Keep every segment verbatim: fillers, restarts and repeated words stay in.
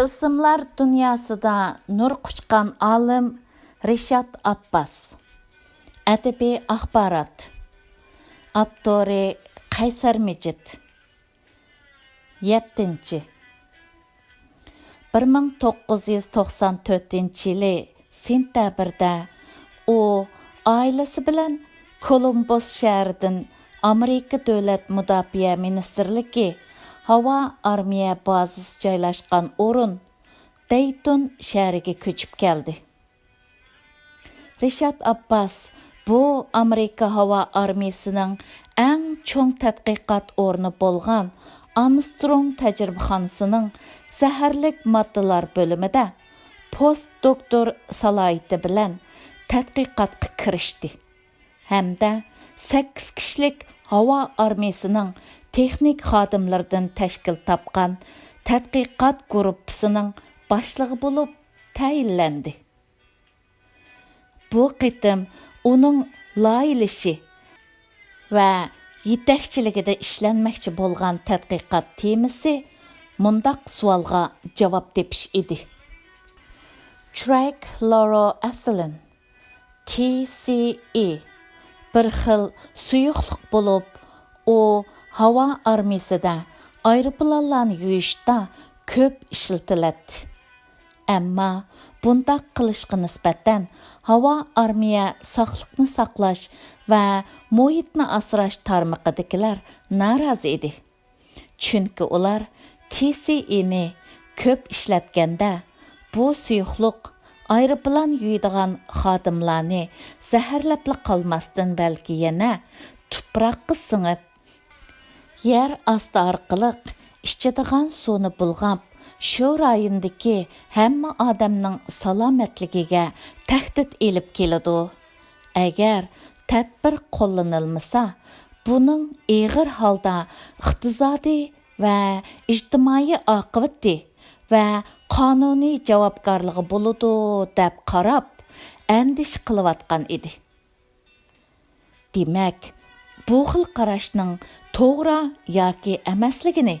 تىلسىملار دۇنياسىدا نۇر قۇچقان ئالىم رىشات ئابباس. ئەدەبىي ئاخبارات. ئاپتورى قەيسەر مىجىت. يەتتىنچى. بىر مىڭ توققۇز يۈز توقسان تۆتىنچى يىلى سېنتەبىردە ئۇ ئائىلىسى بىلەن كولومبوس شەھىرىدىن ئامېرىكا دۆلەت مۇداپىئە مىنىستىرلىكى ھاۋا ئارمىيە بازىسى جايلاشقان ئورۇن دەيتون شەھىرىگە كۆچۈپ كەلدى. رىشات ئابباس بۇ ئامېرىكا ھاۋا ئارمىيىسىنىڭ ئەڭ چوڭ تەتقىقات ئورنى بولغان ئارمسترونگ تەجرىبىخانىسىنىڭ زەھەرلىك ماددىلار بۆلۈمىدە پوست دوكتور سالاھىيىتى بىلەن تەتقىقاتقا كىرىشتى ھەمدە سەككىز كىشىلىك ھاۋا ئارمىيىسىنىڭ تېخنىك خادىملىرىدىن تەشكىل تاپقان تەتقىقات گۇرۇپپىسىنىڭ باشلىقى بولۇپ تەيىنلەندى. بۇ قېتىم ئۇنىڭ لايىھەلىشى ۋە يېتەكچىلىكىدە ئىشلەنمەكچى بولغان تەتقىقات تېمىسى مۇنداق سوئالغا جاۋاب تېپىش ئىدى. ترايكلوروئېتىلېن، تى سى ئى، بىر خىل سۇيۇقلۇق بولۇپ، ئۇ ھاۋا ئارمىيىسىدە ئايروپىلانلارنى يۇيۇشتا كۆپ ئىشلىتىلەتتى. ئەمما بۇنداق قىلىشقا نىسبەتەن ھاۋا ئارمىيە ساقلىقنى ساقلاش ۋە مۇھىتنى ئاسراش تارمىقىدىكىلەر نارازى ئىدى. چۈنكى ئۇلار تى سى ئىنى كۆپ ئىشلەتكەندە، بۇ سۇيۇقلۇق ئايروپىلان يۇيىدىغان خادىملارنى زەھەرلەپلا قالماستىن، بەلكى يەنە تۇپراققا سىڭىپ، يەر ئاستى ئارقىلىق ئىچىدىغان سۇنى بۇلغاپ، شۇ رايوندىكى ھەممە ئادەمنىڭ سالامەتلىكىگە تەھدىت ئېلىپ كېلىدۇ. ئەگەر تەدبىر قوللىنىلمىسا، بۇنىڭ ئېغىر ھالدا ئىقتىسادىي ۋە ئىجتىمائىي ئاقىۋىتى ۋە قانۇنىي جاۋابكارلىقى بولىدۇ، دەپ قاراپ، ئەندىشە قىلىۋاتقان ئىدى. دېمەك، بۇ خىل قاراشنىڭ توغرا ياكى ئەمەسلىكىنى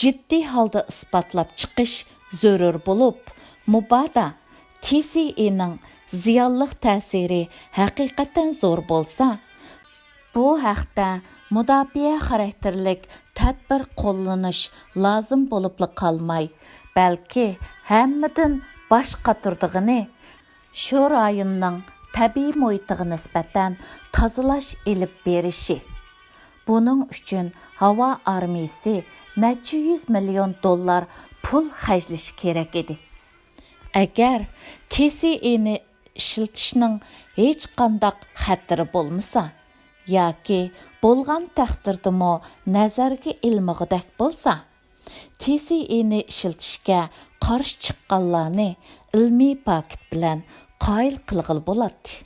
جىددىي ھالدا ئىسپاتلاپ چىقىش زۆرۈر بولۇپ، مۇبادا تى سى ئىنىڭ زىيانلىق تەسىرى ھەقىقەتەن زور بولسا، بۇ ھەقتە مۇداپىئە خاراكتېرلىك تەدبىر قوللىنىش لازىم بولۇپلا قالماي، بەلكى ھەممىدىن باش قاتۇرىدىغىنى شۇ رايوننىڭ تەبىئىي مۇھىتىغا نىسبەتەن تازىلاش ئېلىپ بېرىشى. بۇنىڭ ئۈچۈن ھاۋا ئارمىيىسى نەچچە يۈز مىليون دوللار پۇل خەجلىشى كېرەك ئىدى. ئەگەر تى سى ئىنى ئىشلىتىشنىڭ ھېچقانداق خەتىرى بولمىسا ياكى بولغان تەقدىردىمۇ نەزەرگە ئىلمىغۇدەك بولسا، تى سى ئىنى ئىشلىتىشكە قارشى چىققانلارنى ئىلمىي پاكىت بىلەن قايىل قىلغىلى بولاتتى.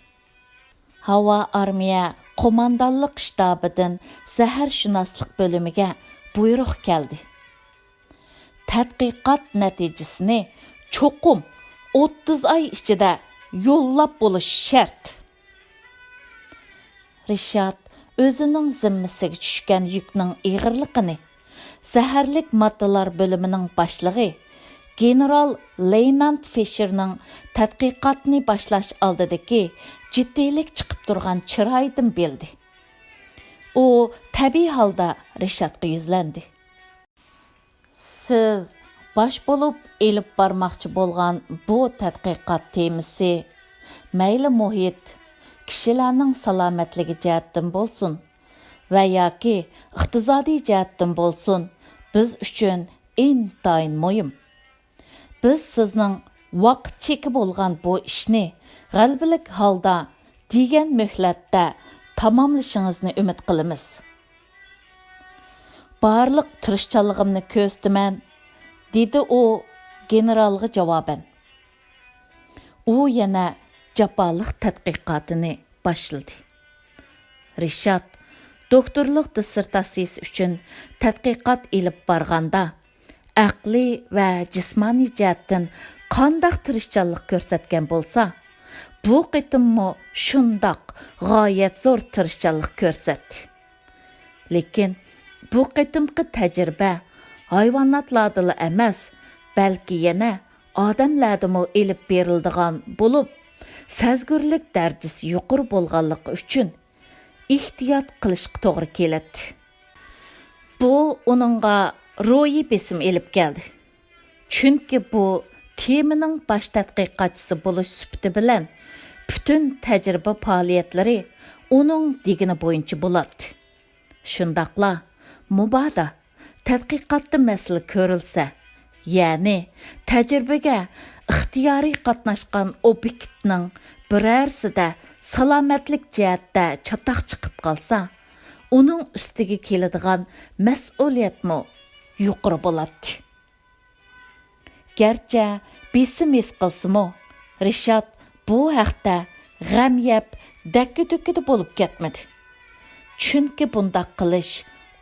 ھاۋا ئارمىيە قوماندانلىق شتابىدىن زەھەرشۇناسلىق بۆلۈمىگە بۇيرۇق كەلدى. تەتقىقات نەتىجىسىنى چوقۇم ئوتتۇز ئاي ئىچىدە يوللاپ بولۇش شەرت. رىشات ئۆزىنىڭ زىممىسىگە چۈشكەن يۈكنىڭ ئېغىرلىقىنى زەھەرلىك ماددىلار بۆلۈمىنىڭ باشلىقى گېنېرال لەيتېنانت فىشېرنىڭ تەتقىقاتنى باشلاش ئالدىدىكى جىددىيلىك چىقىپ تۇرغان چىرايىدىن بىلدى. ئۇ تەبىئىي ھالدا رىشاتقا يۈزلەندى. سىز باش بولۇپ ئېلىپ بارماقچى بولغان بۇ تەتقىقات تېمىسى، مەيلى مۇھىت، كىشىلەرنىڭ سالامەتلىكى جەھەتتىن بولسۇن ۋە ياكى ئىقتىسادىي جەھەتتىن بولسۇن، بىز ئۈچۈن ئىنتايىن مۇھىم. بىز سىزنىڭ ۋاقىت چېكى بولغان بۇ ئىشنى غەلىبىلىك ھالدا دېگەن مۆھلەتتە تاماملىشىڭىزنى ئۈمىد قىلىمىز. بارلىق تىرىشچانلىقىمنى كۆرسىتىمەن، دېدى ئۇ گېنېرالغا جاۋابەن. ئۇ يەنە جاپالىق تەتقىقاتىنى باشلىدى. رىشات دوكتورلۇق دىسسېرتاتسىيىسى ئۈچۈن تەتقىقات ئېلىپ بارغاندا، ئەقلىي ۋە جىسمانىي جەھەتتىن قانداق تىرىشچانلىق كۆرسەتكەن بولسا، بۇ قېتىممۇ شۇنداق غايەت زور تىرىشچانلىق كۆرسەتتى. لېكىن بۇ قېتىمقى تەجرىبە ھايۋاناتلاردىلا ئەمەس، بەلكى يەنە ئادەملەردىمۇ ئېلىپ بېرىلىدىغان بولۇپ، سەزگۈرلۈك دەرىجىسى يۇقىرى بولغانلىقى ئۈچۈن ئېھتىيات قىلىشقا توغرا كېلەتتى. بۇ ئۇنىڭغا روھىي بېسىم ئېلىپ كەلدى. چۈنكى بۇ تېمىنىڭ باش تەتقىقاتچىسى بولۇش سۈپىتى بىلەن پۈتۈن تەجرىبە پائالىيەتلىرى ئۇنىڭ دېگىنى بويىچە بولاتتى. شۇنداقلا، مۇبادا تەتقىقاتتا مەسىلە كۆرۈلسە، يەنى تەجرىبىگە ئىختىيارىي قاتناشقان ئوبيېكتنىڭ بىرەرسىدە سالامەتلىك جەھەتتە چاتاق چىقىپ قالسا، ئۇنىڭ ئۈستىگە كېلىدىغان مەسئۇلىيەتمۇ يۇقىرى بولاتتى. گەرچە بېسىم ھېس قىلسىمۇ، رىشات بۇ ھەقتە غەم يەپ، دەككە-دۈككىدە بولۇپ كەتمىدى. چۈنكى بۇنداق قىلىش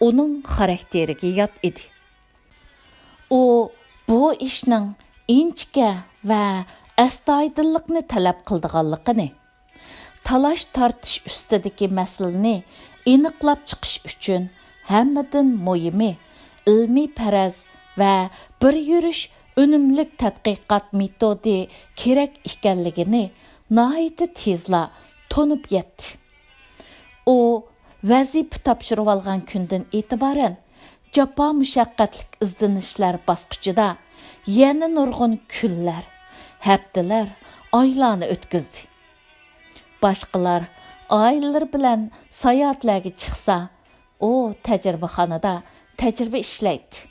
ئۇنىڭ خاراكتېرىگە يات ئىدى. ئۇ بۇ ئىشنىڭ ئىنچىكە ۋە ئەستايىدىللىقنى تەلەپ قىلىدىغانلىقىنى، تالاش-تارتىش ئۈستىدىكى مەسىلىنى ئېنىقلاپ چىقىش ئۈچۈن ھەممىدىن مۇھىمى ئىلمىيپەرەز ۋە بىر يۈرۈش ئۈنۈملۈك تەتقىقات مېتودى كېرەك ئىكەنلىكىنى ناھايىتى تېزلا تونۇپ يەتتى. ئۇ ۋەزىپە تاپشۇرۇۋالغان كۈندىن ئېتىبارەن جاپا-مۇشەققەتلىك ئىزدىنىشلەر باسقۇچىدا يەنە نۇرغۇن كۈنلەر، ھەپتىلەر، ئايلارنى ئۆتكۈزدى. باشقىلار ئائىلىلىرى بىلەن ساياھەتلەرگە چىقسا، ئۇ تەجرىبىخانىدا تەجرىبە ئىشلەيتتى.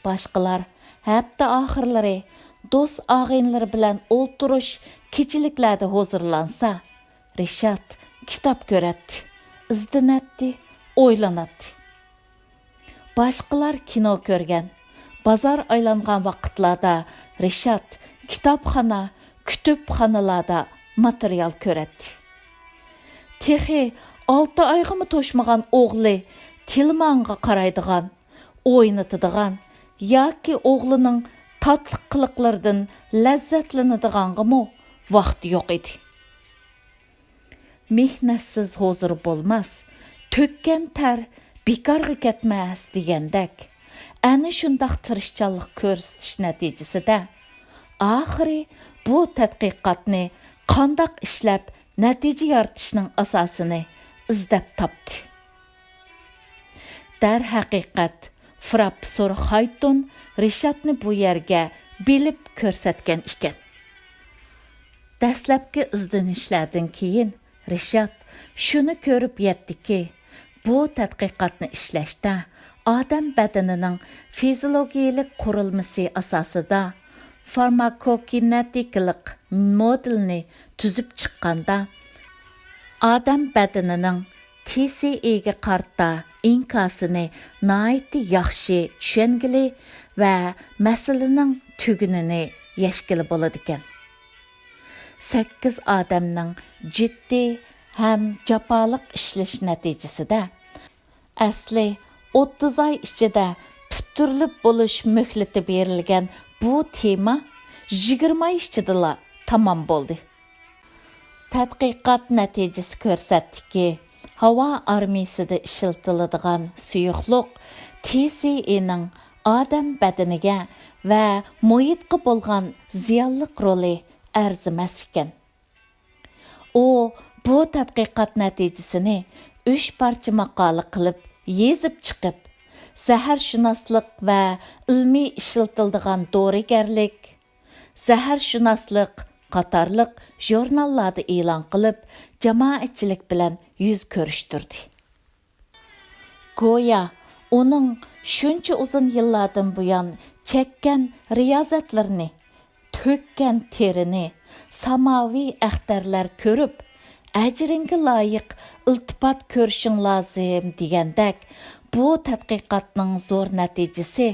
باشقىلار ھەپتە ئاخىرلىرى دوست-ئاغىنىلىرى بىلەن ئولتۇرۇش، كېچىلىكلەردە ھۇزۇرلانسا، رىشات كىتاب كۆرەتتى، ئىزدىنەتتى، ئويلىناتتى. باشقىلار كىنو كۆرگەن، بازار ئايلانغان ۋاقىتلاردا رىشات كىتابخانا، كۇتۇپخانىلاردا ماتېرىيال كۆرەتتى. تېخى ئالتە ئايغىمۇ توشمىغان ئوغلى تىلمانغا قارايدىغان، ئوينىتىدىغان ياكى ئوغلىنىڭ تاتلىق قىلىقلىرىدىن لەززەتلىنىدىغانغىمۇ ۋاقتى يوق ئىدى. مېھنەتسىز ھۇزۇر بولماس، تۆككەن تەر بىكارغا كەتمەس دېگەندەك، ئەنە شۇنداق تىرىشچانلىق كۆرسىتىش نەتىجىسىدە، ئاخىرى بۇ تەتقىقاتنى قانداق ئىشلەپ نەتىجە يارىتىشنىڭ ئاساسىنى ئىزدەپ تاپتى. دەرھەقىقەت، پروفېسسور خايتون رىشاتنى بۇ يەرگە بىلىپ كۆرسەتكەن ئىكەن. دەسلەپكى ئىزدىنىشلەردىن كېيىن رىشات شۇنى كۆرۈپ يەتتىكى، بۇ تەتقىقاتنى ئىشلەشتە ئادەم بەدىنىنىڭ فىزىيولوگىيەلىك قۇرۇلمىسى ئاساسىدا فارماكوكىنېتىكىلىق مودېلنى تۈزۈپ چىققاندا، ئادەم بەدىنىنىڭ تى سى ئېيگە قارىتا ئىنكاسىنى ناھايىتى ياخشى چۈشەنگىلى ۋە مەسىلىنىڭ تۈگۈنىنى يەشكىلى بولىدىكەن. سەككىز ئادەمنىڭ جىددىي ھەم جاپالىق ئىشلىشى نەتىجىسىدە، ئەسلى ئوتتۇز ئاي ئىچىدە پۈتتۈرۈلۈپ بولۇش مۆھلىتى بېرىلگەن بۇ تېما يىگىرمە ئاي ئىچىدىلا تامام بولدى. تەتقىقات نەتىجىسى كۆرسەتتىكى، ھاۋا ئارمىيىسىدە ئىشلىتىلىدىغان سۇيۇقلۇق تى سى ئېنىڭ ئادەم بەدىنىگە ۋە مۇھىتقا بولغان زىيانلىق رولى ئەرزىمەس ئىكەن. ئۇ بۇ تەتقىقات نەتىجىسىنى ئۈچ پارچە ماقالە قىلىپ يېزىپ چىقىپ، زەھەرشۇناسلىق ۋە ئىلمىي ئىشلىتىلىدىغان دورىگەرلىك، زەھەرشۇناسلىق قاتارلىق ژۇرناللاردا ئېلان قىلىپ، جامائەتچىلىك بىلەن يۈز كۆرۈشتۈردى. گويا ئۇنىڭ شۇنچە ئۇزۇن يىللاردىن بۇيان چەككەن رىيازەتلىرىنى، تۆككەن تېرىنى ساماۋى ئەختەرلەر كۆرۈپ، ئەجرىڭگە لايىق ئىلتىپات كۆرۈشۈڭ لازىم دېگەندەك، بۇ تەتقىقاتنىڭ زور نەتىجىسى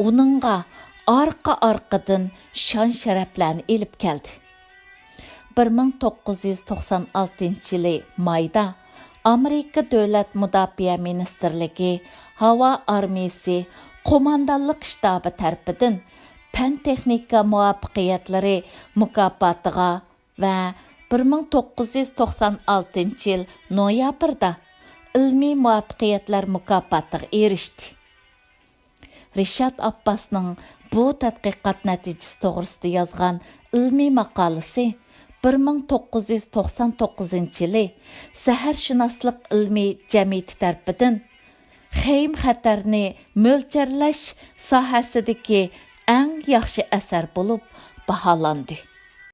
ئۇنىڭغا ئارقا-ئارقىدىن شان-شەرەپلەرنى ئېلىپ كەلدى. بىر مىڭ توققۇز يۈز توقسان ئالتىنچى يىلى مايدا ئامېرىكا دۆلەت مۇداپىئە مىنىستىرلىكى ھاۋا ئارمىيىسى قوماندانلىق شتابى تەرىپىدىن پەن-تېخنىكا مۇۋەپپەقىيەتلىرى مۇكاپاتىغا ۋە بىر مىڭ توققۇز يۈز توقسان ئالتىنچى يىل نويابىردا ئىلمىي مۇۋەپپەقىيەتلەر مۇكاپاتىغا ئېرىشتى. رىشات ئابباسنىڭ بۇ تەتقىقات نەتىجىسى توغرىسىدا يازغان ئىلمىي ماقالىسى بىر مىڭ توققۇز يۈز توقسان توققۇزىنچى يىلى سەھەرشۇناسلىق ئىلمىي جەمئىيىتى تەرىپىدىن خېيم خەتەرنى مۆلچەرلەش ساھەسىدىكى ئەڭ ياخشى ئەسەر بولۇپ باھالاندى.